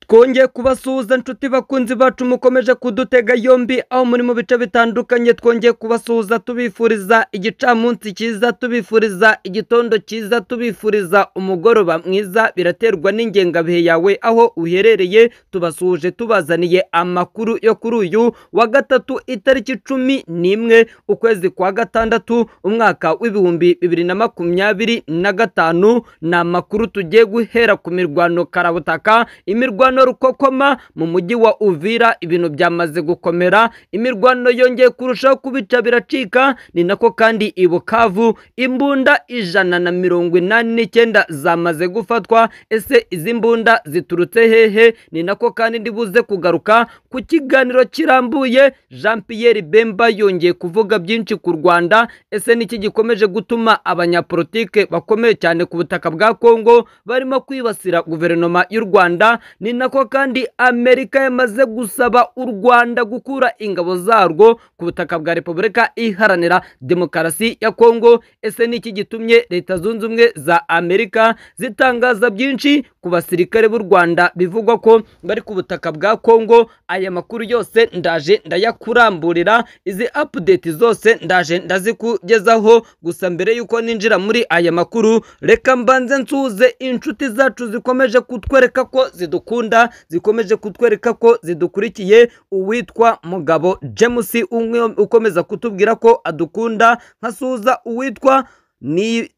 Twongeye kubasuhuza nshuti bakunzi bacu mukomeje kudutega yombi aho muri mu bice bitandukanye. Twongeye kubasuhuza tubifuriza igicamunsi cyiza, tubifuriza igitondo cyiza, tubifuriza umugoroba mwiza, biraterwa n'ingengabihe yawe aho uherereye. Tubasuhuje tubazaniye amakuru yo kuri uyu wa gatatu itariki 11 ukwezi kwa gatandatu umwaka w'2025. Ni amakuru tugiye guhera ku mirwano karabutaka, imirwano rukokoma mu mujyi wa Uvira. Ibintu byamaze gukomera, imirwano yongeye kurushaho kubica biracika. Ni nako kandi i Bukavu imbunda 189 zamaze gufatwa. Ese izi mbunda ziturutse hehe? Ni nako kandi ndibuze kugaruka ku kiganiro kirambuye. Jean Pierre Bemba yongeye kuvuga byinshi ku Rwanda. Ese niki gikomeje gutuma abanyapolitike bakomeye cyane ku butaka bwa Kongo barimo kwibasira guverinoma y'u Rwanda? Ni nako kandi Amerika yamaze gusaba u Rwanda gukura ingabo zarwo ku butaka bwa Repubulika Iharanira Demokarasi ya Kongo. Ese niki gitumye Leta Zunze Ubumwe za Amerika zitangaza byinshi ku basirikare b'u Rwanda bivugwa ko bari ku butaka bwa Kongo? Aya makuru yose ndaje ndayakuramburira, izi update zose ndaje ndazikugezaho. Gusa mbere yuko ninjira muri aya makuru, reka mbanze nsuhuze inshuti zacu zikomeje kutwereka ko zidukunda, zikomeje kutwereka ko zidukurikiye. Uwitwa Mugabo James umwe ukomeza kutubwira ko adukunda, nkasuhuza uwitwa ni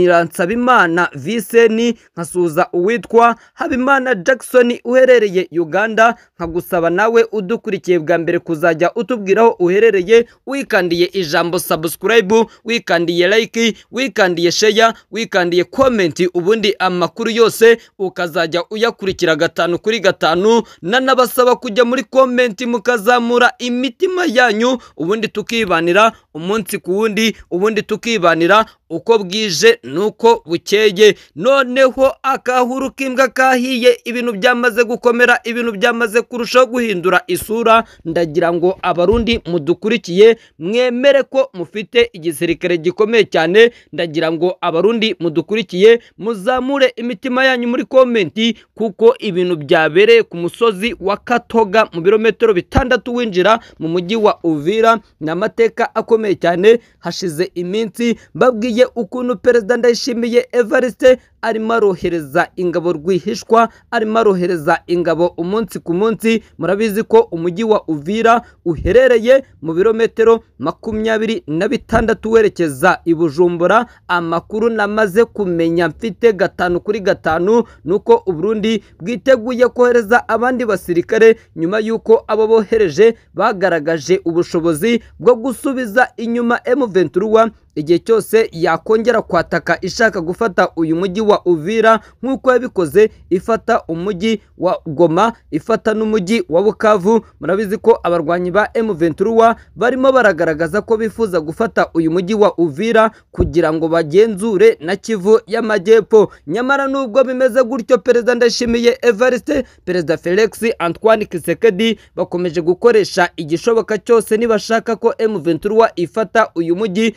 Nyiransabimana Viseni, nkasuhuza uwitwa Habimana Jackson uherereye Uganda. Nkagusaba nawe udukurikiye bwa mbere kuzajya utubwiraho uherereye, wikandiye ijambo subscribe, wikandiye like, wikandiye share, wikandiye comment, ubundi amakuru yose ukazajya uyakurikira 5 kuri 5. Nanabasaba kujya muri comment mukazamura imitima yanyu, ubundi tukibanira umunsi ku wundi, ubundi tukibanira uko bwije nuko bukeye. Noneho akahuru k'imbwa kahiye, ibintu byamaze gukomera, ibintu byamaze kurushaho guhindura isura. Ndagira ngo abarundi mudukurikiye mwemere ko mufite igisirikare gikomeye cyane. Ndagira ngo abarundi mudukurikiye muzamure imitima yanyu muri komenti, kuko ibintu byabereye ku musozi wa Katoga mu birometero 6 winjira mu mujyi wa Uvira ni amateka akomeye cyane. Hashize iminsi mbabwiye ukuntu Perezida Ndayishimiye Evariste arimo arohereza ingabo rwihishwa, arimo arohereza ingabo umunsi ku munsi. Murabizi ko umujyi wa Uvira uherereye mu birometero 26 werekeza i Bujumbura. Amakuru namaze kumenya mfite 5 kuri 5 nuko Uburundi bwiteguye kohereza abandi basirikare nyuma yuko abo bohereje bagaragaje ubushobozi bwo gusubiza inyuma M23 igihe cyose yakongera kwataka ishaka gufata uyu mujyi wa Uvira, nk'uko yabikoze ifata umujyi wa Goma, ifata n'umujyi wa Bukavu. Murabizi ko abarwanyi ba M23 barimo baragaragaza ko bifuza gufata uyu mujyi wa Uvira kugira ngo bagenzure na Kivu y'Amajyepfo. Nyamara nubwo bimeze gutyo, Perezida Ndayishimiye Evariste, Perezida Felix Antoine Tshisekedi bakomeje gukoresha igishoboka cyose nibashaka ko M23 ifata uyu mujyi.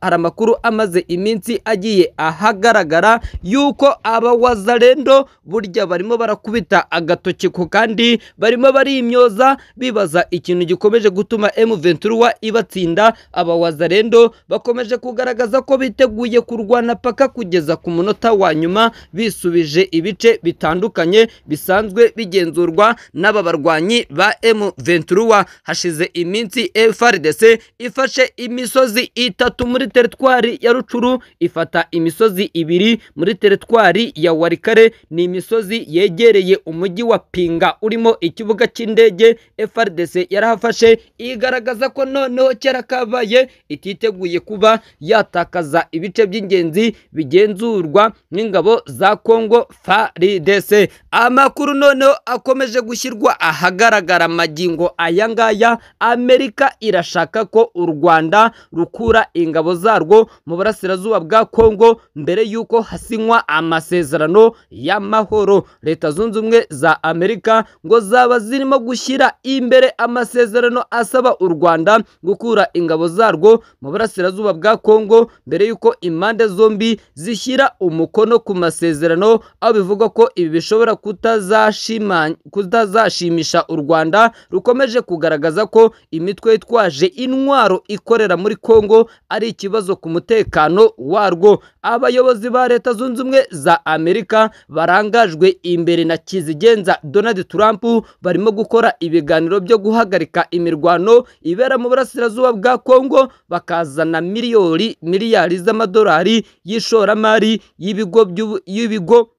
Hari amakuru amaze iminsi agiye ahagaragara yuko aba wazalendo burya barimo barakubita agatoki ku kandi, barimo barimyoza bibaza ikintu gikomeje gutuma M23 ibatsinda. Aba wazalendo bakomeje kugaragaza ko biteguye kurwana paka kugeza ku munota wa nyuma, bisubije ibice bitandukanye bisanzwe bigenzurwa n'aba barwanyi ba M23. Hashize iminsi FARDC ifashe imisozi 3 muri teritwari ya Rucuru, ifata imisozi 2 muri teritwari ya Warikare. Ni imisozi yegereye umujyi wa Pinga urimo ikibuga cy'indege. FARDC yarahafashe, igaragaza ko noneho kera kabaye ititeguye kuba yatakaza ibice by'ingenzi bigenzurwa n'ingabo za Kongo FARDC. Amakuru noneho akomeje gushyirwa ahagaragara magingo aya ngaya, Amerika irashaka ko u Rwanda rukura ingabo ingabo zarwo mu burasirazuba bwa Kongo mbere y'uko hasinywa amasezerano y'amahoro. Leta Zunze Ubumwe za Amerika ngo zaba zirimo gushyira imbere amasezerano asaba u Rwanda gukura ingabo zarwo mu burasirazuba bwa Kongo mbere y'uko impande zombi zishyira umukono ku masezerano, aho bivugwa ko ibi bishobora kutazashimisha u Rwanda rukomeje kugaragaza ko imitwe yitwaje intwaro ikorera muri Kongo ari ikibazo ku mutekano warwo. Abayobozi ba Leta Zunze Ubumwe za Amerika barangajwe imbere na Kizigenza Donald Trump barimo gukora ibiganiro byo guhagarika imirwano ibera mu burasirazuba bwa Kongo, bakazana miliyari z'amadolari y'ishoramari y'ibigo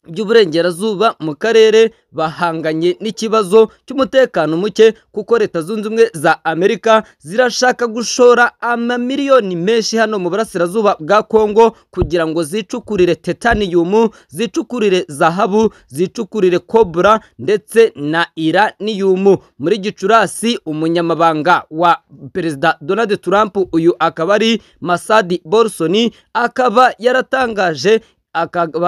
by'uburengerazuba mu karere bahanganye n'ikibazo cy'umutekano muke, kuko Leta Zunze Ubumwe za Amerika zirashaka gushora amamiliyoni menshi hano mu burasirazuba bwa Kongo kugira ngo zicukurire titanium, zicukurire zahabu, zicukurire cobra ndetse na uranium. Muri Gicurasi umunyamabanga wa Perezida Donald Trump, uyu akaba ari Masadi Bolson, akaba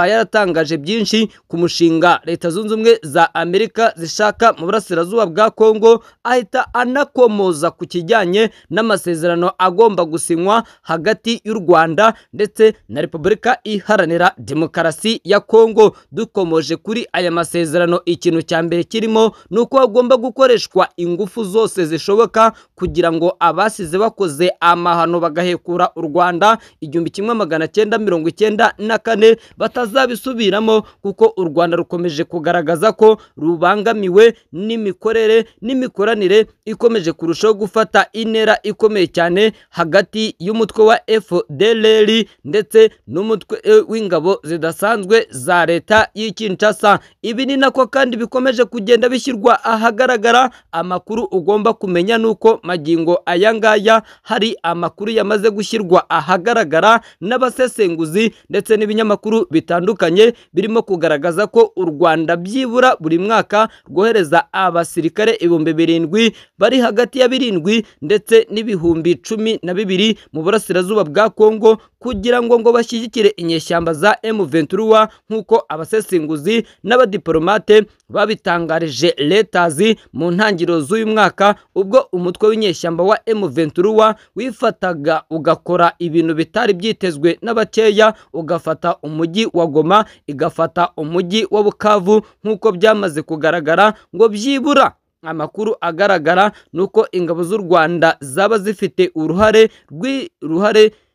yaratangaje byinshi ku mushinga Leta Zunze Ubumwe za Amerika zishaka mu burasirazuba bwa Kongo, ahita anakomoza ku kijyanye n'amasezerano agomba gusinywa hagati y'u Rwanda ndetse na Repubulika Iharanira Demokarasi ya Kongo. Dukomoje kuri aya masezerano, ikintu cya mbere kirimo ni uko hagomba gukoreshwa ingufu zose zishoboka kugira ngo abasize bakoze amahano bagahekura u Rwanda 1994 batazabisubiramo, kuko u Rwanda rukomeje kugaragaza ko rubangamiwe n'imikorere n'imikoranire ikomeje kurushaho gufata intera ikomeye cyane hagati y'umutwe wa FDLR ndetse n'umutwe w'ingabo zidasanzwe za leta y'i Kinshasa. Ibi ni nako kandi bikomeje kugenda bishyirwa ahagaragara. Amakuru ugomba kumenya nuko magingo aya ngaya hari amakuru yamaze gushyirwa ahagaragara n'abasesenguzi ndetse n'ibinyamakuru bitandukanye birimo kugaragaza ko u Rwanda byibura buri mwaka rwohereza abasirikare 7,000 bari hagati ya 7 ndetse n'12,000 mu burasirazuba bwa Kongo kugira ngo bashyigikire inyeshyamba za M23, nk'uko abasesenguzi n'abadiplomate babitangarije Reuters mu ntangiriro z'uyu mwaka, ubwo umutwe w'inyeshyamba wa M23 wifataga ugakora ibintu bitari byitezwe n'abakeya, ugafata umujyi wa Goma, igafata umujyi wa Bukavu, nk'uko byamaze kugaragara ngo byibura amakuru agaragara nuko ingabo z'u Rwanda zaba zifite uruhare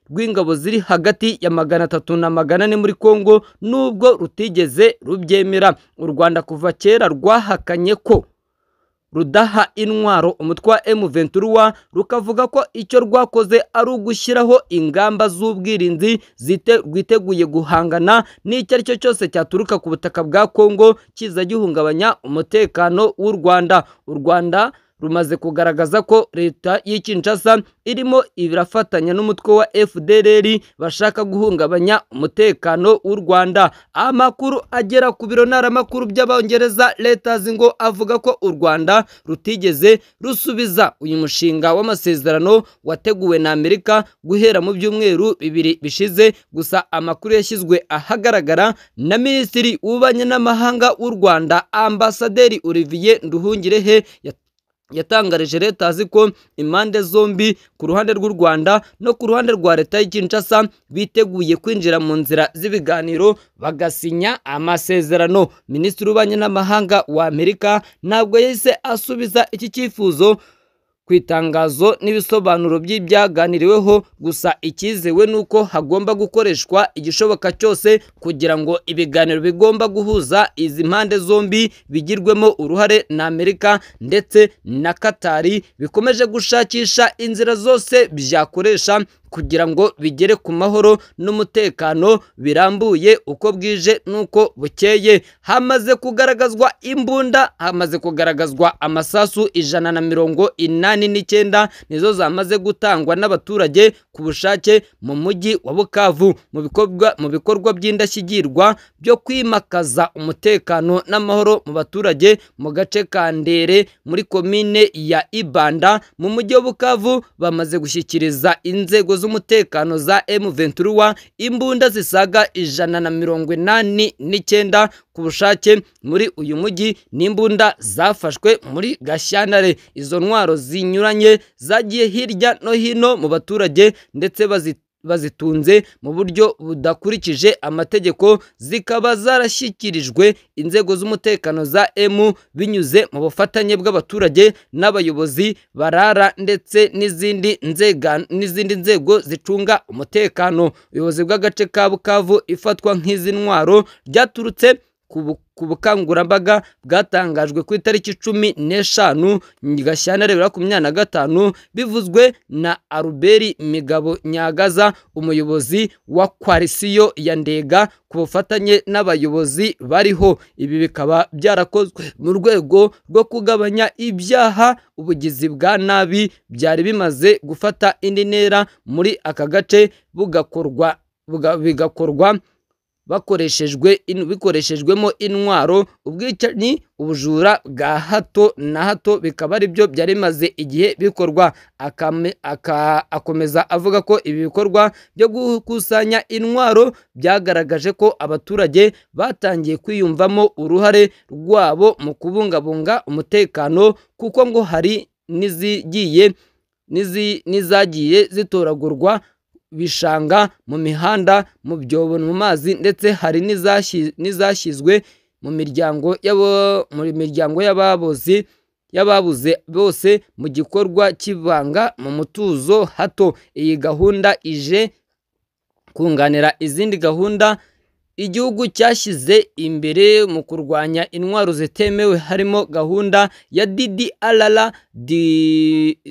rw'ingabo ziri hagati ya 300 na 400 muri Kongo, nubwo rutigeze rubyemera. U Rwanda kuva kera rwahakanye ko rudaha intwaro umutwe wa M23, rukavuga ko icyo rwakoze ari ugushyiraho ingamba z'ubwirinzi rwiteguye guhangana n'icyo ari cyo cyose cyaturuka ku butaka bwa Kongo kiza gihungabanya umutekano w'u Rwanda. U Rwanda rumaze kugaragaza ko leta y'i Kinshasa irimo irafatanya n'umutwe wa FDLR bashaka guhungabanya umutekano w'u Rwanda. Amakuru agera ku biro ntaramakuru by'Abongereza Reuters ngo avuga ko u Rwanda rutigeze rusubiza uyu mushinga w'amasezerano wateguwe na Amerika guhera mu byumweru 2 bishize. Gusa amakuru yashyizwe ahagaragara na Minisitiri w'Ububanyi n'Amahanga w'u Rwanda Ambasaderi Olivier Nduhungirehe yatangarije Reuters ko impande zombi ku ruhande rw'u Rwanda no ku ruhande rwa leta y'i Kinshasa biteguye kwinjira mu nzira z'ibiganiro bagasinya amasezerano. Minisitiri w'Ububanyi n'Amahanga wa Amerika ntabwo yahise asubiza iki cyifuzo ku itangazo n'ibisobanuro by'ibyaganiriweho, gusa ikizewe nuko hagomba gukoreshwa igishoboka cyose kugira ngo ibiganiro bigomba guhuza izi mpande zombi bigirwemo uruhare na Amerika ndetse na Katari, bikomeje gushakisha inzira zose byakoresha kugira ngo bigere ku mahoro n'umutekano birambuye uko bwije n'uko bukeye. Hamaze kugaragazwa imbunda, hamaze kugaragazwa amasasu 189 nizo zamaze gutangwa n'abaturage ku bushake mu mujyi wa Bukavu mu bikorwa by'indashyikirwa byo kwimakaza umutekano n'amahoro mu baturage mu gace ka Ndere muri komine ya Ibanda mu mujyi wa Bukavu. Bamaze gushyikiriza inzego z'umutekano za M23 imbunda zisaga 189 ku bushake muri uyu mujyi n'imbunda zafashwe muri Gashyantare. Izo ntwaro zinyuranye zagiye hirya no hino mu baturage ndetse bazitunze mu buryo budakurikije amategeko, zikaba zarashyikirijwe inzego z'umutekano za M binyuze mu bufatanye bw'abaturage n'abayobozi barara ndetse n'izindi nzego zicunga umutekano. Ubuyobozi bw'agace ka Bukavu ifatwa nk'izi ntwaro ryaturutse ku bukangurambaga bwatangajwe ku itariki 15 Gashyantare 2025, bivuzwe na Albert Migabo Nyagaza, umuyobozi wa Koalisiyo ya Ndega, ku bufatanye n'abayobozi bariho. Ibi bikaba byarakozwe mu rwego rwo kugabanya ibyaha, ubugizi bwa nabi byari bimaze gufata indi ntera muri aka gace, bigakorwa bikoreshejwemo intwaro, ubwicanyi, ubujura bwa hato na hato, bikaba ari byo byari bimaze igihe bikorwa. Akomeza avuga ko ibi bikorwa byo gukusanya intwaro byagaragaje ko abaturage batangiye kwiyumvamo uruhare rwabo mu kubungabunga umutekano, kuko ngo hari n'izagiye zitoragurwa bishanga, mu mihanda, mu byobo, mu mazi, ndetse hari n'izashyizwe mu miryango y'ababuze bose mu gikorwa cy'ibanga mu mutuzo hato. Iyi gahunda ije kunganira izindi gahunda igihugu cyashyize imbere mu kurwanya intwaro zitemewe, harimo gahunda ya DDRR,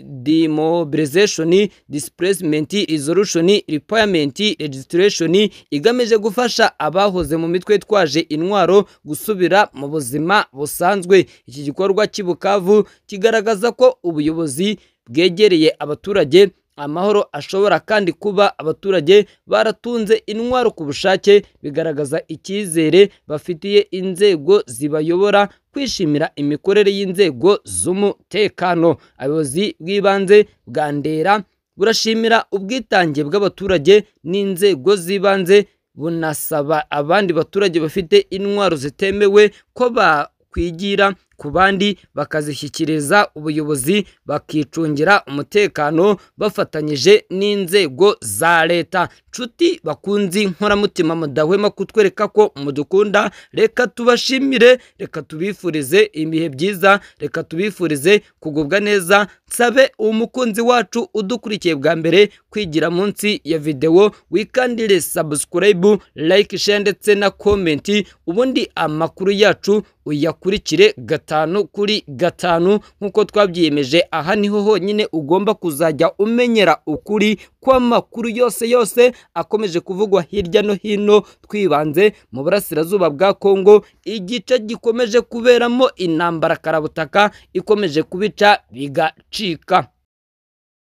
Demobilization, Displacement, Resolution, Repairment, Registration, igamije gufasha abahoze mu mitwe itwaje intwaro gusubira mu buzima busanzwe. Iki gikorwa cy'i Bukavu kigaragaza ko ubuyobozi bwegereye abaturage. Amahoro ashobora kandi kuba abaturage baratunze intwaro ku bushake, bigaragaza icyizere bafitiye inzego zibayobora, kwishimira imikorere y'inzego z'umutekano. Abayobozi bw'ibanze bwa Ndera burashimira ubwitange bw'abaturage n'inzego z'ibanze, bunasaba abandi baturage bafite intwaro zitemewe ko bakwigira ku bandi bakazishyikiriza ubuyobozi, bakicungira umutekano bafatanyije n'inzego za leta. Nshuti bakunzi nkoramutima mudahwema kutwereka ko mudukunda, reka tubashimire, reka tubifurize ibihe byiza, reka tubifurize kugubwa neza. Nsabe umukunzi wacu udukurikiye bwa mbere kwigira munsi ya videwo, wikandire subscribe, like, share ndetse na comment, ubundi amakuru yacu uyakurikire 5 kuri 5 nk'uko twabyiyemeje. Aha niho honyine ugomba kuzajya umenyera ukuri kw'amakuru yose yose akomeje kuvugwa hirya no hino, twibanze mu burasirazuba bwa Kongo, igice gikomeje kuberamo intambara karabutaka ikomeje kubica bigacika.